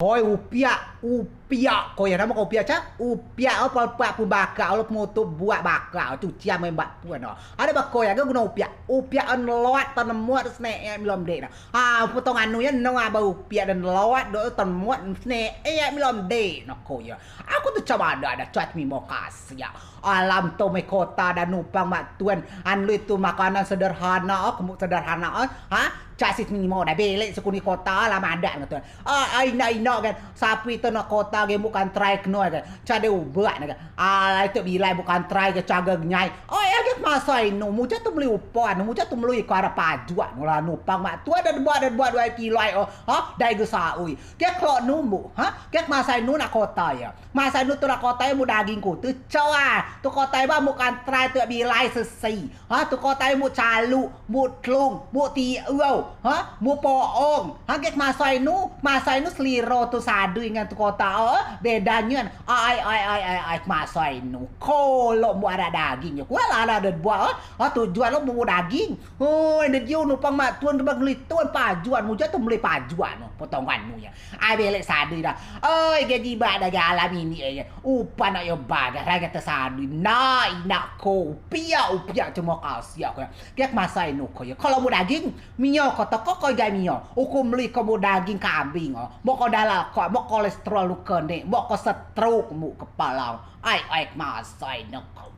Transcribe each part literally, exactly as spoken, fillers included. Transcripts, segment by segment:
Hoi, upiak, upiak ko yo, namen ko upiak coa? Upiak o, pol pak pun bakea o, lok pemutuk buak bakea o, cuci amen bak pun o. Ade ba ko yo gen guno upiak, upiak o nelot, tenemot, sene'e milom dek ne. Ha, potongan nu yo, nano ba upiak de nelot, do tenemot, sene'e milom dek ne ko yo. Uku tu coa ade, ade coa temimo kasiak. Alam tun mai kota da nupang mak tun. An lui tu makanan sederhana o, kemuk sederhana o. Ha? Coa si temimo da, belek si kunei kota, alam adat ngen tun. A, inok-inok gen, sapei tun neak kota gen muk kantrai kenoi gen. Coa de ubeak ne gen. Alai tun bilai muk kantrai gen, coa gen nyai. Oi, gen kemaso inu, mujai tun melei upan, mujai tun melei ko ara pajuak nu la nupang mak tun, da debuak, da debuak duai kilo o. Ha? Dai gen saui. Gen kelok nu muk, ha? Gen kemaso inu neak kota yo. Masai nu tun neak kota yo muk daging kute coa. Tun kota yo ba muk kantrai tun bilai sesei. Ha, tun kota yo muk caluk, muk telung, muk ti'eu. Ha, muk po'ong. Ha, gen kemaso inu, maso inu seliro tun sadei ngen tun kota o. Beda nien. Ai, ai, ai, ai, ai, kemaso inu. Ko lok muk arak daging yo. Kuala ade buak o. Ha, tujuan lok muk daging. Hoi, de dio nupang mak tun kebak ngelitun pajuan, mujai tun melei pajuan nu, potongan nu yo. Ai belek sadei da. Oi, gen jibeak da gen alam ini e. Upan nak yo bagai, rai gen tesadei. Nah, inak ko, upiak, upiak, cemo kasiak ko yo. Gen kemaso inu ko yo. Kalau muk daging, mio ko toko ko igai mio. Uku melei ko muk daging kambing o. Muk ko dalal ko, muk kolesterol nu kenek, muk ko stroke muk kepala. Ai, ai, kemaso inu ko.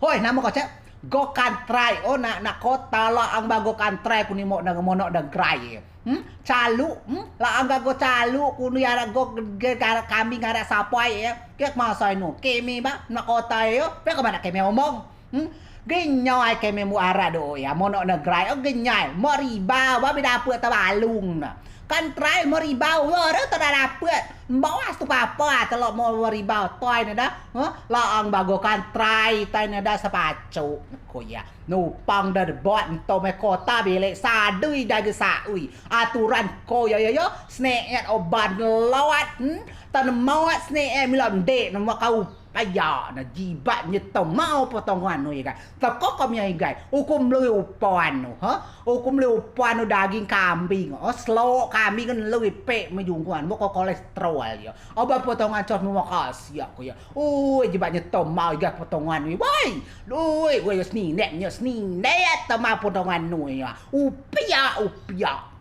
Hoi, namen ko coa? Go kantrai o, neak, neak kota laang ba go kantrai kunei mok ne, monok ne gerai e. Hmm? Caluk, hmm? Laang ga go caluk kunei arak go ge-, ge-, arak kambing arak sapai e. Gen kemaso inu, keme ba, neak kota e yo, pe kemano keme omong. Hmm? Gen nyai keme muk arak do ya, monok ne gerai o gen nyai, mok ribau, ba bi dapet tebalung ne. Kantrai mok ribau, yo, ade tun da dapet. Mbawa tu papa, telok mok ribau, toi ne da. Ha? Laang ba go kantrai, toi ne da sepacuk. Ko ya. Nupang da debot, nto mai kota belek sadei da gen saui. Aturan ko yo, yo, yo. Sene'et o ba nelot, hmm? Tenemot sene'et milom dek, ne mok kau. Aya ne jibeak nyeto mau potongan nu igai. Teko ko mia igai. Uku melei upan nu, ha? Uku melei upan nu daging kambing. O, selok kambing kan lei pek mejungkuan. Mok ko kolesterol yo. Aba potongan cot nu makasiak ko yo. Ui, jibeak nyeto mau igai potongan nu. Woi. Ui, woi, seninek nyo, seninek temau potongan nu yo. Upiak, upiak.